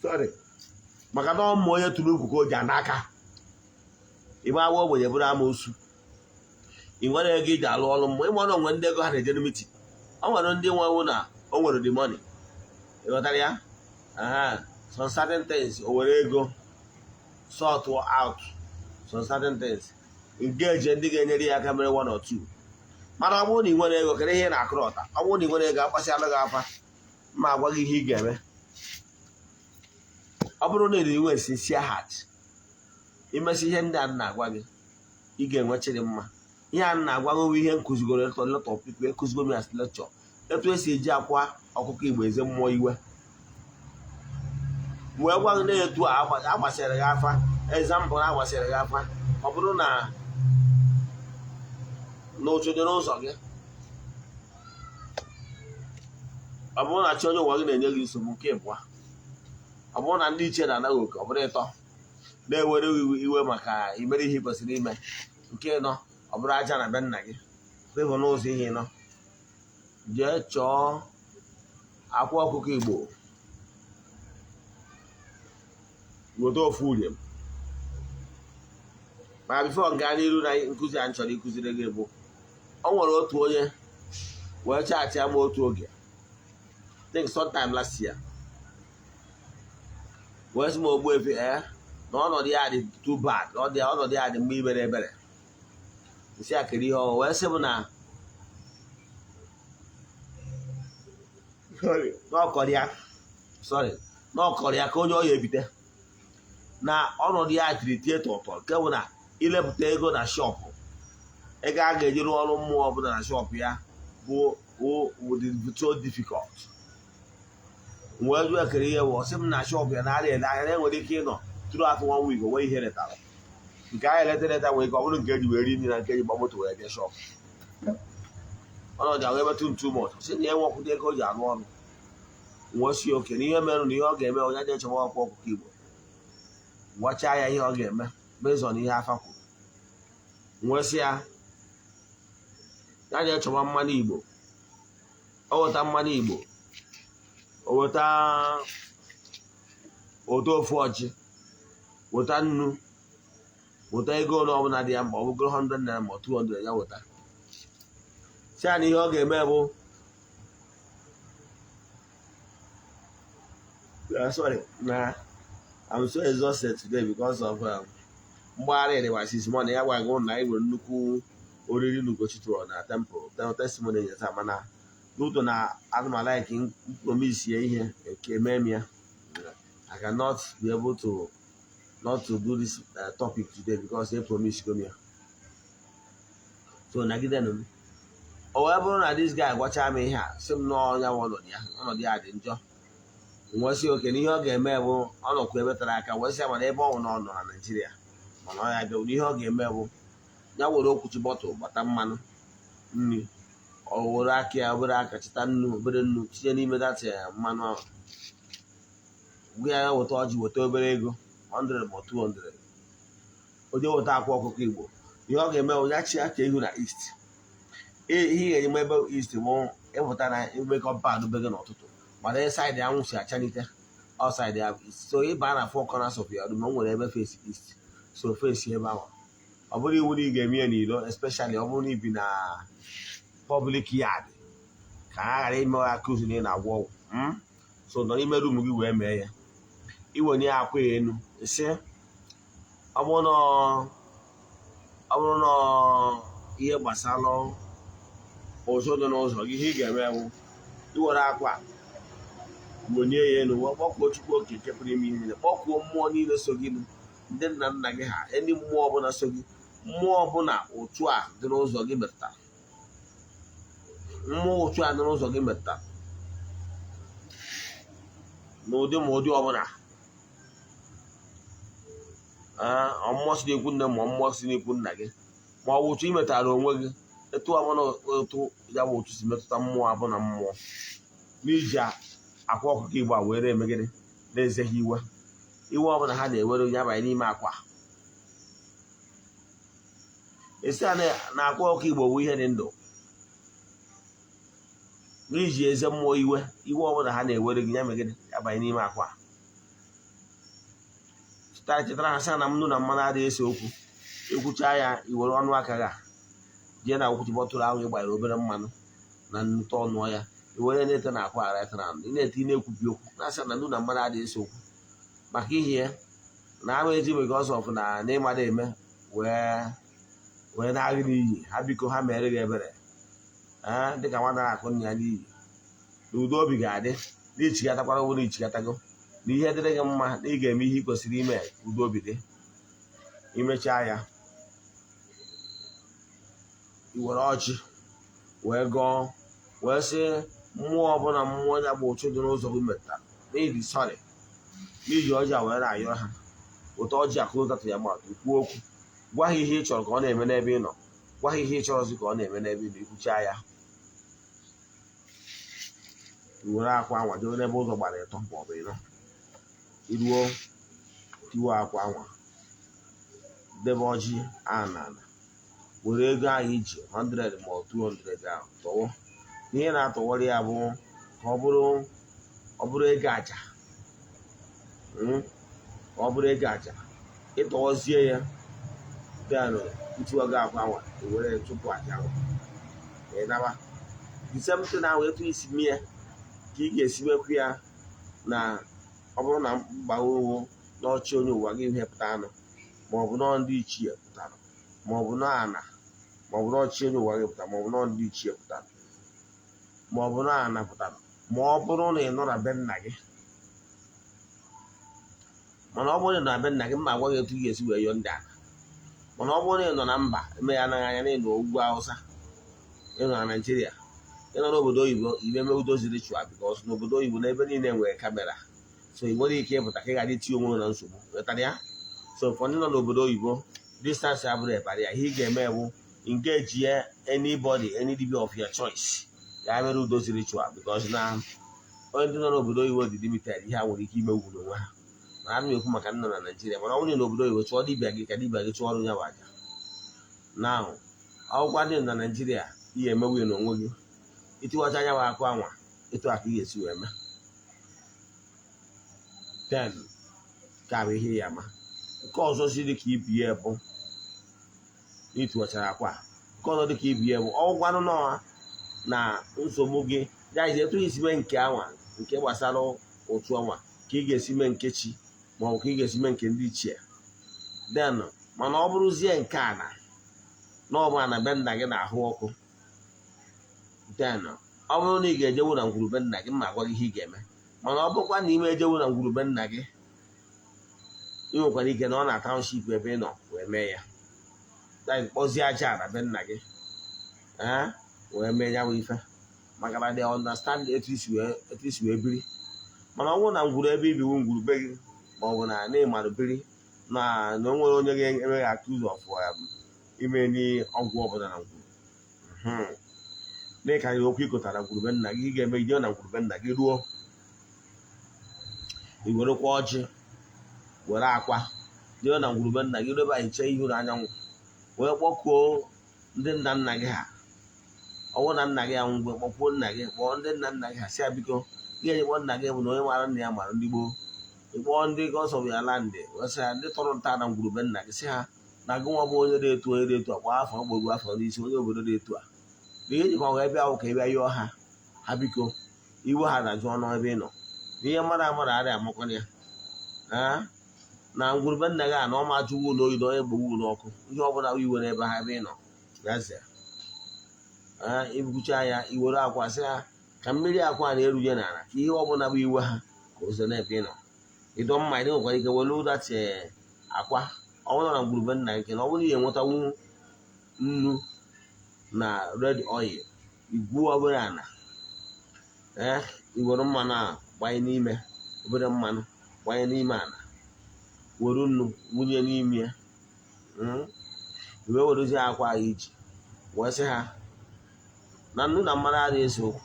Sorry, maka na ọmụ onye tụrụ ukwu ka o ji n'aka. Ime awa ogbenye bụrụ amoosu, ị nwere ego iji alụ ọrụ mmụọ. Ịma na onwe ndị ego ha na-ejere meeting, o nwere ndị nwewu na o nwere the money. Ịghọtara ya? Aha, some certain things, o were ego sort out some certain things, engage ndị ga-enyere ya aka mere one or two. Mana ọ bụrụ na ị nwere ego, kedu ihe ị na-akụrụ ọta? Ọ bụrụ na ị nwere ego, akpasịala gị afa, ma agwa gị ihe ị ga-eme. Ọ bụrụ na ị nwere sincere heart, imesi ihe ndị a na-agwa gị, ị ga-enwechiri mma. Ihe a na-agwa gị bụ ihe nkụzigoro lot of people. Ekụzigo m as lecture etu esi eji akwa ọkụkọ Igbo eze mmụọ iwe, wee gwa gị na-etu a agbasịrị gị afa. Example, agbasịrị gị afa, ọ bụrụ na ụchụ dị n'ụzọ gị, ọ bụrụ na chi onye ụwa gị na-enye gị nsogbu, nke ịbụa, ọ bụrụ na ndị ichie na-anaghị oke, ọ bụrụ ịtọ, na-ewere iwe maka imere ihe ị kwesịrị ime, nke ịnọ, ọ bụrụ aja na be nna gị ịhụ n'ụzọ ihe ịnọ, jee chọọ akwa ọkụkọ Igbo, weta ofu uriem. Ma before gaa n'iru na nkụzi a chọrọ ịkụziri gị bụ, o nwere otu onye wee chaatị ama otu oge, think sometime last year, wee sị m, Ogbuefi, ee, na ọnọdụ ya dị too bad, ọ dị ọnọdụ ya dị mgbe imere ebere nsị akịrị ihe ọ wee sị m na n'ọkọrọ ya, sorry, n'ọkọrọ ya ka onye ọ ya ebite na ọnọdụ ya tiri tie tọtọ, nke bụ na ilepụta ego na shop, ego a ga-eji rụọ ọrụ mmụọ ọbụla na shop ya bụ so difficult. Wee jụọ ekere ihe bụ, ọ sị m na shop ya na-arịa ele ahịa, na-enwere ike ịnọ throughout one week onwe ihe retara. Nke ahụ eleta eleta nwere ike ọ bụrụ nke eji wee ri nri na nke eji gba moto wee bịa shop. Ọnọdụ ahụ emetụ too much, sị na ya enwekwụta ego o ji arụ ọrụ. Wee si oke na ihe merụ na ihe ọ ga-eme, onye dị echewa ọkwa ọkụkọ Igbo, gwachaa ya ihe ọ ga-eme based on ihe afa kwuru. Wee sị ya ya ji echọwa mmanụ Igbo, o weta mmanụ Igbo, o weta weta ofu ọjị, weta nnu, weta ego ole ọbụla dị ya mkpa, ọ bụgoro 100 naira ma 200, ya weta. Si ya na ihe ọ ga-eme bụ, sorry na I'm so exhausted today because of mgbagharị ịrịba since morning. Ya gwa gị na anyị nwere nnukwu oriri na Ugochi tụrụ na temple testimony nye taa, mana n'ụtọ na ana m like promise ya ihe eme m ya. I cannot be able to not to do this topic today because they promise go ya. So nagidenu m. O wee bụrụ na this guy gwacha m ihe a, sị m n'ọnya bụ ọnọdụ ya, ọnọdụ ya dị njọ. Wee sị oke na ihe ọ ga-eme bụ, ọ nọkwa ebe tara aka, wee sị ya mana ebe ọ nọ, ọ nọ na Naịjirịa, mana ọ ya bịa, na ihe ọ ga-eme bụ ya were okwuchi bottle gbata mmanụ nri, ọ were aka ya obere aka chịta nnu, obere nnu, tinye n'ime that mmanụ ahụ. Gwa ya weta ọjị, weta obere ego 100 ma 200. Onye weta akwa ọkụkọ Igbo, ihe ọ ga-eme bụ ya chi aka ihu na east. Ihe ị ga-enye ebe east bụ ịpụta na ime compound be gị n'ụtụtụ, mana side anwụ si achalite, ọ side ya bụ east. So ịba na four corners of your room, o nwere ebe face east, so face ebe ahụ. Ọ bụrụ iwu na ị ga-eme ya n'ilo, especially ọ bụrụ na ibi na public yard, ka ha ghara ime akụzi na ị na-agwọ ọgwụ. So nọ n'ime room gị wee mee ya. Iwenye akwa enu, sị ọ bụrụ na ihe gbasara ụzọ dị n'ụzọ gị, ihe ị ga-eme bụ iwere akwa wenye ya elu, kpọkuo Chukwu Okike pụrụ ime ihe niile, kpọkuo mmụọ niile so gị, ndị nna nna gị ha, ndị mmụọ ọbụla so gị, mmụọ ọbụla otu a dị n'ụzọ gị metụtara, mmụọ otu a dị n'ụzọ gị metụtara n'ụdị ma ụdị ọbụla, mmụọ si n'ikwu nne ma mmụọ si n'ikwu nna gị, ma ọ bụ otu ị metara onwe gị, etu ọbụla otu ya bụ otu si metụta mmụọ abụna mmụọ, n'iji akwa ọkụkọ Igbo a were emegide na-ezeghị iwe, iwe ọbụla ha na-ewere ya banye n'ime akwa. Esi a na akwa ọkụkọ Igbo bụ ihe dị ndụ, n'iji eze mmụọ iwe, iwe ọbụla ha na-ewere gị ya megide ya banye n'ime akwa. Chetara ha sị na nnu na mmanụ adịghị ese okwu. Ekwucha ya, iwere ọnụ aka gị jee na okwuchi bọtụlụ ahụ ị gbanyere obere mmanụ na nnute ọnụ ya, iwere na-ete na akwa right round. Ị na-ete, ị na-ekwubi okwu, na-asị na nnu na mmanụ adịghị ese okwu, maka ihe na ama eji because of na n'ịmada eme wee na-agị n'iyi ha. Biko, ha mere gị ebere dịka nwa nara akụ nna ya n'iyi, na udo obi ga-adị, na ichigatakwara onwe na ichigatago, na ihe dịrị gị mma, na ị ga-eme ihe ị kwesịrị ime, udo obi dị. Imechaa ya, i were ọjị wee gọọ, wee sị mmụọ ọbụla, mmụọ ya bụ ụchụ dị n'ụzọ gị metụtara, n'ihi sorry, n'iji ọjị a wee na-ayọ ha ụtọ ọjị a closer to ya mouth, kwuo okwu, gwa ha ihe ị chọrọ ka ọ na-eme n'ebe ị nọ, gwa ha ihe ị chọrọzi ka ọ na-eme n'ebe ị nọ. Ikwuchaa ya, i were akwa anwa jee n'ebe ụzọ gbara ịtọ ma ọ bụ ịnọ, iruo tiwe akwa anwa, debe ọjị a n'ala, were ego ahụ iji 100 ma ọ 200 ahụ tọwọ. Ihe na-atọwọrọ ya bụ ka ọ bụrụ ego aja, ka ọ bụrụ ego aja. Ịtọwọzie ya, then ntiwago akwa anwa, were chụpụ aja anwa, ị naba. The same thing ahụ, etu isi mie ka ị ga-esi mekwu ya. Na ọ bụrụ na mgbawowo n'ọchị onye ụwa gị ihe pụta anụ, ma ọ bụ nọọ ndị ichie pụtara, ma ọ bụ nọọ ana, ma ọ bụ n'ọchị onye ụwa gị pụtara, ma ọ bụ nọọ ndị ichie pụtara, ma ọ bụ nọọ ana pụtara, ma ọ bụrụ na ị nọ na be nna gị. Mana ọ bụrụ na ị nọ na be nna gị, mma agwa gị etu ị ga-esi wee yọọ ndị ana. Mana ọ bụrụ na ị nọ na mba, eme ya anaghị anya na ị nọ ugwu Awụsa, ị nọ na Naịjirịa, ị nọ n'obodo oyibo, ime eme udozi ritual, because n'obodo oyibo na ebe niile nwere camera, so ị nwere ike ịpụta ka ị ghara itinye onwe gị na nsogbu. Ghọtara ya? So for ndị nọ n'obodo oyibo, distance abụrụ ebara ya. Ihe ị ga-eme bụ engage ya anybody, any dibia of your choice, ya mere udozi ritual, because na onye ndị nọ n'obodo oyibo dị limited ihe a nwere ike ime ugwu n'onwe ha. Mana ana m ekwu maka ndị nọ na Naịjirịa. Mana ọ bụrụ na n'obodo oyibo, chụọ dibịa gị ka dibịa gị chụọ ọrụ ya bụ aja. Now, akwụkwọ ndị na Naịjirịa, ihe emewu ya n'onwe gị, itiwacha anya bụ akụ anwa, etu a ka ị ga-esi wee mee. Then ka bụ ihe ya ma nke ọzọ si dị ka ibie bụ n'itiwachara akwa. Nke ọzọ dị ka ibie bụ ọgwanụ nọ na nsogbu gị ya izi etu isi mee nke anwa, nke gbasara ụtụ ọnwa, ka ị ga-esi mee nke chi, ma ọ bụ ka ị ga-esi mee nke ndị ichie. Then mana ọ bụrụzie nke a na ọ bụ ana be nna gị na-ahụ ọkụ, then ọ bụrụ na ị ga-ejewu na ngwurube nna gị, mma agwa gị ihe ị ga-eme. Mana ọ bụrụkwa na ime ejewu na ngwurube nna gị, ị nwekwara ike na ọ na township ebe ị nọ wee mee ya. Like kpọzie aja na be nna gị wee mee ya bụ ife, maka na they understand etu isi wee biri. Mana ọ bụrụ na ngwuru ebe ibiwu ngwuru be gị, ma ọ bụ na ịmarụ biri na o nwere onye ga-eme gị accuse of ime ọgwụ ọbụla na ngwuru n'ịkarịrị okwu ịkụtara ngwurube nna gị, ị ga-eme ije na ngwurube nna gị ruo, i werekwa ọjị, were akwa. Jee na ngwurube nna gị, rebe anyị chee ihu na anyanwụ wee kpọkuo ndị nna nna gị ha. Ọwụ na nna gị anwụgwe, kpọkwuo nna gị, kpọọ ndị nna nna gị ha, si ya biko. Ihe eji kpọọ nna gị bụ na onye mara nna ya mara ndị gboo. Ịkpọọ ndị gods of your land wee sị ha, ndị tọrọ ntọala ngwurube nna gị, sị ha na gị nwa bụ onye dị etu, onye dị etu a, kpọọ afọ gbogbo afọ n'isi, onye obodo dị etu a, na ihe jikwa wee bịa ka ị bịa yọọ ha, ha biko, iwe ha na-ajụ ọnụ ebe ị nọ na ihe mmadụ amara arịa amakwana ya na ngwurube nna gị a, na ọ ma jụwu n'oyi na onye gbogbu n'ọkụ, ihe ọbụla iwe n'ebe ha ebe ị nọ gazie. Ibukwucha ya, iwere akwa, sị ha ka mmiri akwa na-erunye n'ala, ka ihe ọbụla bụ iwe ha ka o n'ebe ị nọ. Ịdọ mma, ị nwekwara ike were ụdachi akwa ọ bụrụ na ngwurube nna gị, na ọ bụrụ na ị enwetanwu nnu na red oil, igwu obere ala, ee, iwere mmanụ a gbanye n'ime, obere mmanụ gbanye n'ime ala, were nnu wunye n'ime ya, wee werezie akwa ahụ iji wee sị ha na nnu na mmanụ adịghị ese okwu,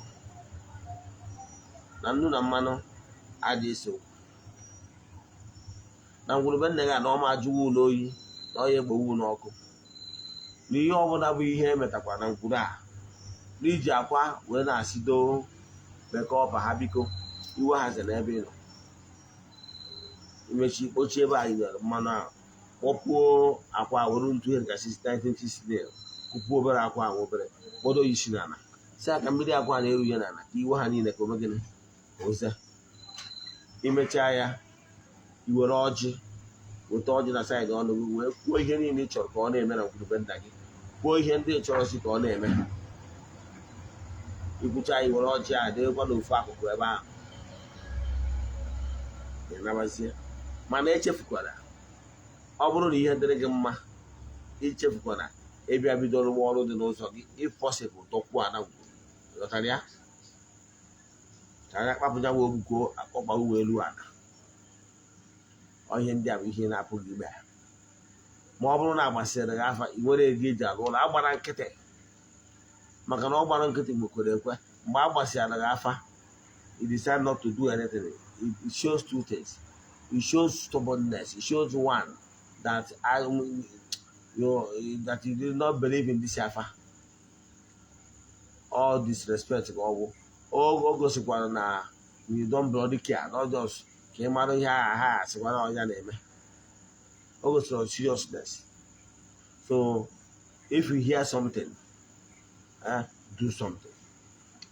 na nnu na mmanụ adịghị ese okwu, na ngwurube nna gị a, na ọma ajụwo n'oyi, na ọya egbowu n'ọkụ, na ihe ọbụla bụ ihe emetakwa na ngwuru a n'iji akwa wee na-asị doo bekọ ọba ha, biko, iwe ha ze n'ebe ị nọ. Imechi kpochie ebe anyị nyere mmanụ ahụ, kpọpuo akwa, were ntụ ihe nka 1960 kụpuo obere akwa ahụ obere, kpọdo ya isi n'ala, si aka mmiri akwa na-eru ya n'ala, ka iwe ha niile ka ome gịnị, ka oze. Imechaa ya, iwere ọjị, weta ọjị na side ọnụ gị, wee kwuo ihe niile ị chọrọ ka ọ na-eme na ngwurube nna gị, kwuo ihe ndị ị chọrọ si ka ọ na-eme. Ikwucha, iwere ọjị a dịkwa n'ofu akụkụ ebe ahụ, ị nabazie. Mana echefukwara, ọ bụrụ na ihe dịrị gị mma, ichefukwara ịbịa bido rụwa ọrụ dị n'ụzọ gị. If possible, tọkwuo ana ngwuru, ghọtara ya, ka a ga-akpapụnya nwa ogbuko akpọkpa uwe elu ala. Ọ ihe ndị a bụ ihe na-apụghị ime. Ma ọ bụrụ na agbasịrị gị afa, ị nwere ego eji arụ ụlọ, agbara nkịtị, maka na ọ gbara nkịtị gbekwere ekwe. Mgbe a gbasịara gị afa, you decide not to do anything, it shows two things. It shows stubbornness. It shows one, that I you that you did not believe in this afa. All disrespect ka ọ bụ. O gosikwara na you don't bloody care, not just ka ị mara ihe agha ha asịkwara ọnya na-eme. O gosiri seriousness. So if you hear something, do something,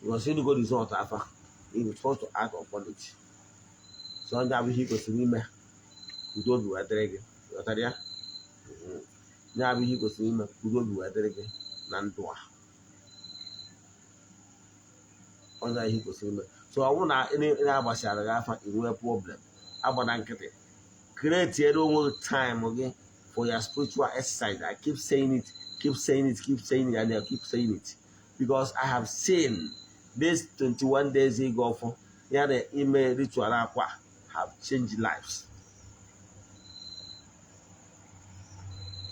because you go result afa, you supposed to act upon it. So onye abụ ihe ị kwesịrị ime, udo obi wee dịrị gị, ghọtara ya? Ya abụ ihe ị kwesịrị ime, udo obi wee dịrị gị na ndụ a. Onye ihe ị kwesịrị ime. So ọ bụrụ na ị na-agbasara gị afa, ị nwee problem, agbana nkịtị, create onwe gị time gị for your spiritual exercise. I keep saying it, keep saying it, keep saying it, and I keep saying it because I have seen this 21 days ịga ọfọ ya na ime ritual akwa have changed lives.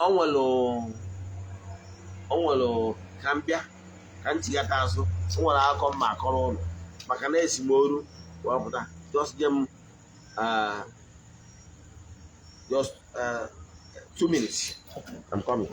O nwere ka m bịa ka m chigata azụ. O nwere akọ mma akọrọ ụlọ maka na esi m oru wee pụta. Just give m just 2 minutes, I'm coming.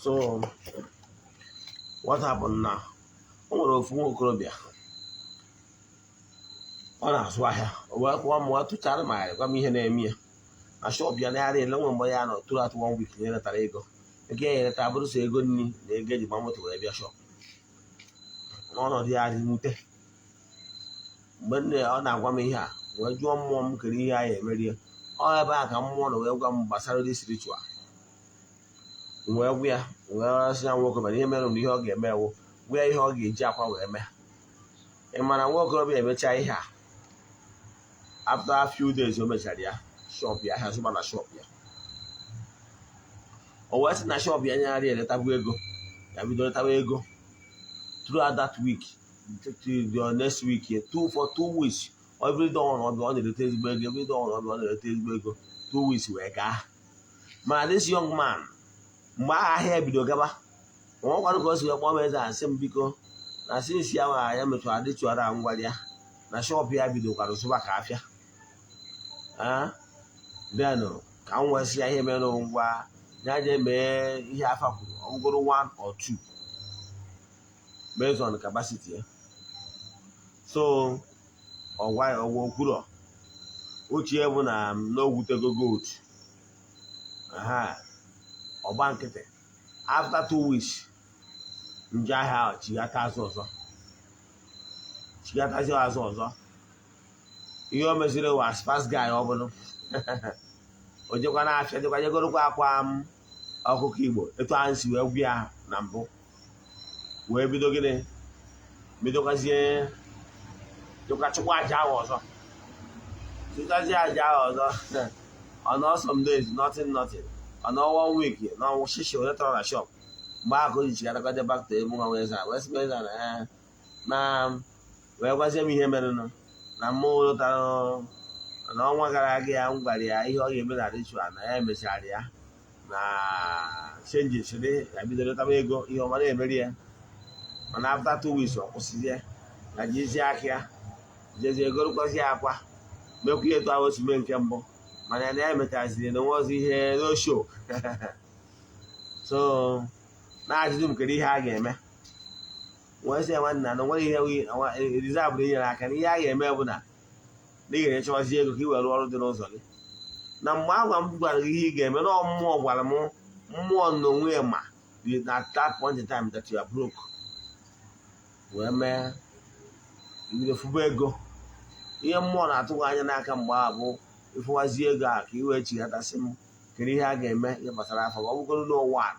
So what happened now? O nwere ofu nwa okorobịa, ọ na-azụ ahịa. O wee kwụọ m, wee tụchara ma ya gwa m ihe na-eme ya na shop ya, na ele nwe mgbe ya nọ throughout one week na eretara ego, ego ya ereta bụrụ sọ ego nri na ego eji gba moto wee bịa shop. N'ọnọdụ ya dị mwute, mgbe nne ọ na-agwa m ihe a, wee jụọ mmụọ m kere ihe a ya emerie. Ọ ebe a ka mmụọ nọ wee gwa m gbasara this ritual. Wee gwa ya, wee sị ya nwoke mana ihe mere m na ihe ọ ga-eme ewu, gwa ya ihe ọ ga-eji akwa wee mee. Ị mara, nwa okorobịa emechaa ihe a. After a few days o mechara ya, shop ya, ahịa zụba na shop ya. O wee sị na shop ya nyegharị eretabu ego, ya bido retawa ego throughout that week to the next week, two for 2 weeks, every day ọ ọbịa, ọ na-erete ezigbo ego. Every day ọ ọbịa, ọ na-erete ezigbo ego. 2 weeks wee gaa. Mana this young man, mgbe ahụ ahịa bido gaba, nwakwara ka o si wee kpọọ m eze a, sị m biko, na since ya nwere ya mechara dịchụara ngwara ya na shop ya bidokwara zụba ka afịa. Then ka m wee sị ya ihe mere ngwa ya jee mee ihe afa kwuru, ọ bụgoro one or two based on capacity ya. So ọgwa ọgwa okwuro ochie bụ na n'ogwutego gold aha ọgba nkịtị. After 2 weeks, nje ahịa ahụ chighata azụ ọzọ, chighatazi azụ ọzọ. Ihe o meziri was fast guy, ọ bụrụ o jekwa n'afịa, jekwa jegorokwa akwa m ọkụkọ Igbo etu anyị si wee gwu ya na mbụ, wee bido gịnị, bidokwazie jekwa chụkwa aja ahụ ọzọ, chụtazie aja ahụ ọzọ. Ọ nọ some days, nothing, nothing. Ọ nọ one week na ọnwụ shishi onye tọrọ na shop. Mgbe ahụ ka o ji chigatakwaje back to ebe nwa wee zara, wee sị m eze na ya na wee gwazie m ihe merenụ na mmụ lụtara n'ọnwa gara aga. Ya m gwara ya ihe ọ ga-eme na ritual, na ya emechara ya, na changes dị, ya bidoro taba ego, ihe ọma na-emeri ya. Mana after 2 weeks, ọ kwụsịzie na jizie aka ya jezie gorokwazie akwa, mekwa ihe etu ahụ si mee nke mbụ. Mana na ya emechaziri na onwe ọzọ ihe no show. So na-ajụjụ m, kedu ihe a ga-eme? Wee sị ya, nwanne, na nwere ihe rizabụrụ inyere aka, na ihe a ga-eme bụ na ị ga-enyechawazi ego ka ị were ọrụ dị n'ụzọ gị. Na mgbe agwa m gwara gị ihe ị ga-eme, na mmụọ gwara m, mmụọ n'onwe ya, ma na that point in time that you are broke, wee mee ibido fụba ego. Ihe mmụọ na-atụghị anya n'aka mgbe ahụ bụ ịfụwazi ego a ka ị wee chighatasị m kedu ihe a ga-eme ihe gbasara afọ. Ọ bụgoro na one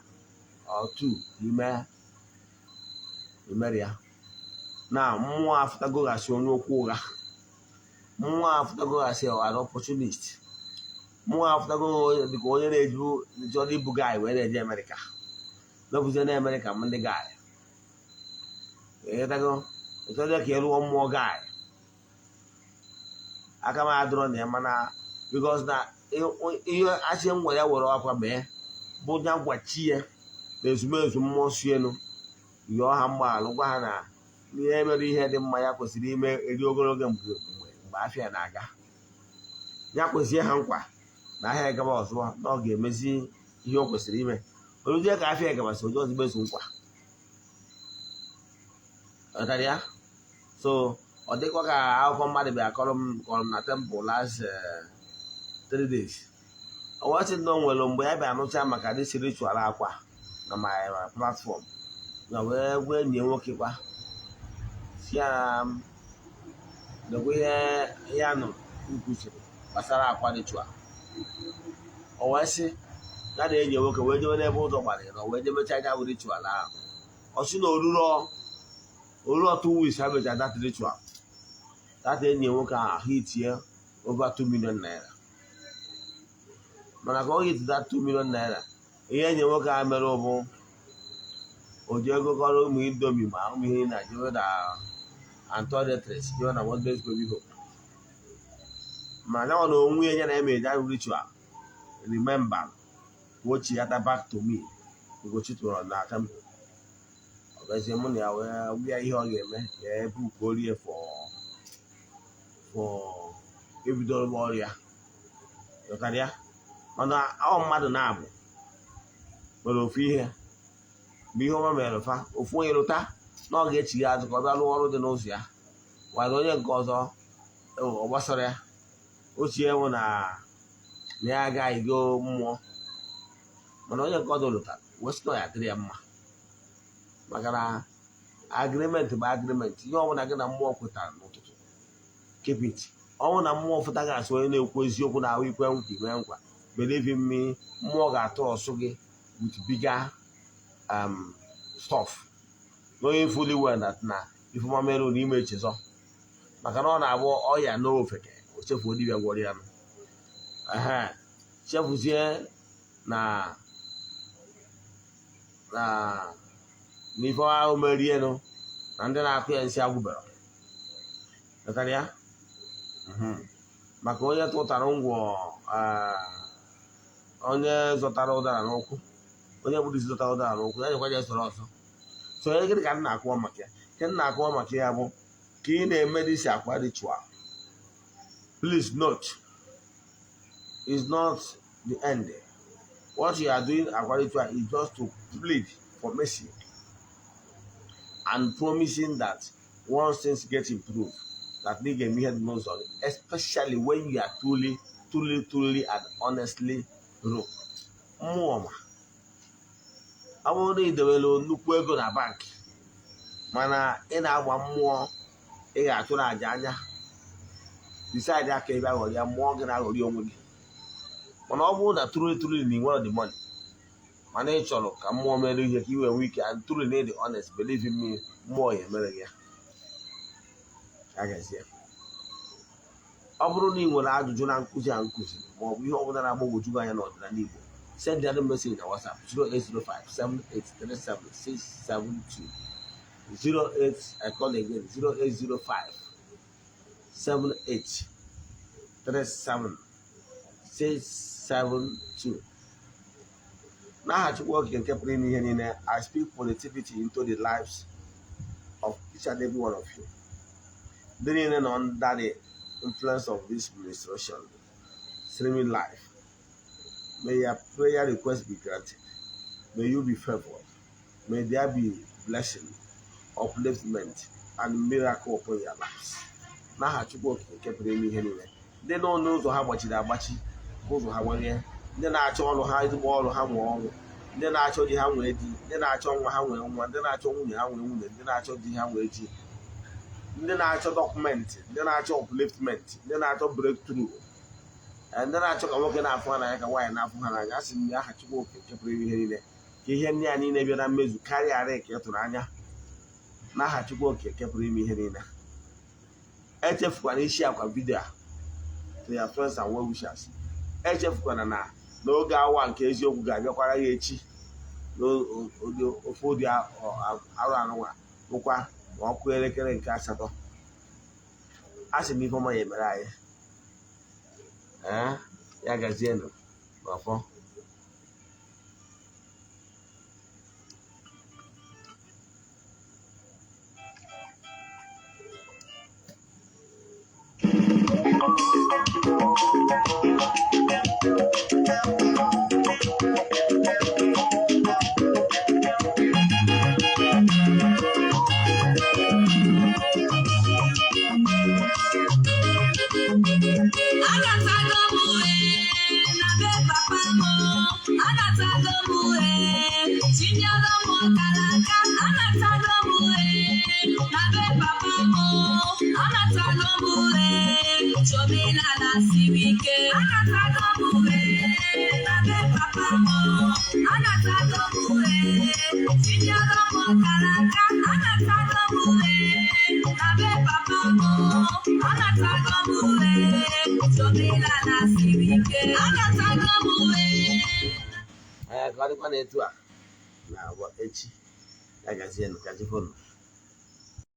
or two ime imere ya, na mmụọ afụtagoghasị onye okwu ụgha, mmụọ afụtagoghasị an opportunist, mmụọ afụtago dịka onye na-eju chọrọ ibu guy wee na-eje Amerịka, mepụzie na Amerịka m ndị guy ịghọtago, ịchọrọ ka ị rụọ mmụọ guy. Aka m adịrọ na ya, mana because na ihe achị m nwere ya were akwa mee bụ ya gwachi ya na ezumezu mmụọ si elu yọọ ha mgbaghara, gwa ha na ihe mere ihe dị mma ya kwesịrị ime eri ogologo mgbe mgbe afịa na-aga, ya kwezie ha nkwa na ahịa gaba ọzọ, na ọ ga-emezi ihe o kwesịrị ime. Oluzie ka afịa gabasị oje ọzọ mezu nkwa ọtara ya. So ọ dịkwa ka akụkọ mmadụ bịa kọrọ m, kọrọ m na temple last 3 days. Ọ wee sị na o nwere mgbe ya bịa nụcha maka this ritual akwa na my platform, na wee gwa enyi ya nwoke kwa si ya lekwa ihe ya nụrụ nkwusịrị gbasara akwa ritual. O wee sị ya na enyi ya nwoke wee jewe n'ebe ụzọ gbara ya na wee je mechaa ya bụ ritual ahụ. Ọ sị na oruro oruro 2 weeks ha mechara that ritual, that enyi ya nwoke ahụ hitie over 2 million naira. Mana ka ọ hit that 2 million naira, ihe enyi nwoke ahụ mere bụ o ji ego kọrọ ụmụ Indomie ma ụmụ ihe na jewe na and toiletries, jewe na Mother's Baby Home. Ma nyanwa na onwe ya na eme that ritual, remember wochighata back to me Ugochi tụrụ na temple. Ọ gazie mụ na ya wee gwa ya ihe ọ ga-eme ya ebe ukorie for ebidoro m ọrịa ghọtara ya. Mana ọ mmadụ na-abụ nwere ofu ihe bụ ihe ọma mere fa, ofu onye lụta na ọ ga-echigha azụ ka ọ bịa rụọ ọrụ dị n'ụzọ ya, wara onye nke ọzọ ọ gbasara ya ochie bụ na na ya agaghị go mmụọ. Mana onye nke ọzọ lụtara wee sị na ya dịrị ya mma, maka na agreement bụ agreement. Ihe ọbụla gị na mmụọ kwetara n'ụtụtụ, keep it. Ọnwụ na mmụọ fụta gị asị onye na-ekwu eziokwu na ahụ ikwe nkwa ime nkwa, believe in me, mmụọ ga-atụ ọsụ gị with bigger stuff, knowing fully well that na ifeọma merụ na ime echezọ, maka na ọ na-abụ ọya n'ofeke. O chefuo dibịa gwọrọ ya nụ. Ehe, chefuzie na n'ife ahụ merienụ na ndị na-akụ ya nsị agwụbara. Ghọtara ya? Maka onye tụtara ngwọ, onye zọtara ụdara n'ụkwụ, onye gburu isi zọtara ụdara n'ụkwụ ya, nyekwa ya soro ọzọ. So onye, gịnị ka m na-akọwa maka ya? Nke m na-akọwa maka ya bụ ka ị na-eme this akwa ritual, please note, is not the end. What you are doing, akwa ritual, is just to plead for mercy and promising that once things get improved, that ị ga-eme ihe dị n'ụzọ gị, especially when you are truly, truly, truly and honestly broke. Mmụọ ma ọ bụrụ na ị dewere nnukwu ego na bankị, mana ị na-agba mmụọ ị ga-achụrụ àjà anya decide aka ebe aghọrọ ya, mmụọ gị na-aghọrị onwe gị. Mana ọ bụrụ na truly, truly na ị nwere the money, mana ị chọrọ ka mmụọ mere ihe ka ị wee nwee ike, and truly na ịdị honest, believe in me, mmụọ ya emere gị ya. Agazie. Ọ bụrụ na ị nwere ajụjụ na nkụzi a nkụzi, ma ọ bụ ihe ọbụla na-agbagwoju gị anya n'ọdịnala Igbo, send the message na WhatsApp 08057837672. 08, I call again, 0805 78 37 672. N'aha Chukwu Okike nke pụrụ ime ihe niile, I speak positivity into the lives of each and every one of you. Ndị niile nọ under the influence of this ministration streaming live, may your prayer request be granted. May you be favored. May there be blessing, upliftment and miracle upon your lives. N'aha Chukwu Okike nke pụrụ ime ihe niile, ndị nọ n'ụzọ ha gbachiri agbachi, ka ụzọ ha gbaghee. Ndị na-achọ ọrụ ha, ezigbo ọrụ, ha nwee ọrụ. Ndị na-achọ di, ha nwee di. Ndị na-achọ nwa, ha nwee nwa. Ndị na-achọ nwunye, ha nwee nwunye. Ndị na-achọ di, ha nwee di. Ndị na-achọ document, ndị na-achọ upliftment, ndị na-achọ breakthrough, ndị na-achọ ka nwoke na-afụ ha n'anya, ka nwaanyị na-afụ ha n'anya, a sị m aha Chukwu Okike nke pụrụ ime ihe niile, ka ihe ndị a niile bịa na mmezu karịa arị ka ị tụrụ anya, n'aha Chukwu Okike nke pụrụ ime ihe niile. Echefukwana isi akwa video a to your friends and well wishers. Echefukwana na n'oge awa nke eziokwu ga-abịakwara ya echi n'ofe ụdị arụ anụnwa, bụkwa ma ọ kụọ elekere nke asatọ. A sị m, ife ọma ya emere anyị. Ee, ya gazienụ n'ọfọ. Anatago m ee na be papa m, anatago m ee, tinyere m ọkara aka, anatago m ee na be papa m, anatago m ee, chomenala siri ike, anatago m ee na be papa m, anatago m ee, tinyere m ọkara aka, anatago m ee na be papa m, anatago m ee, chomenala siri ike, anatago m ee. Ee, ka ọ dịkwa na etu a na agwa echi. Ya gazienụ, ka chi fonu.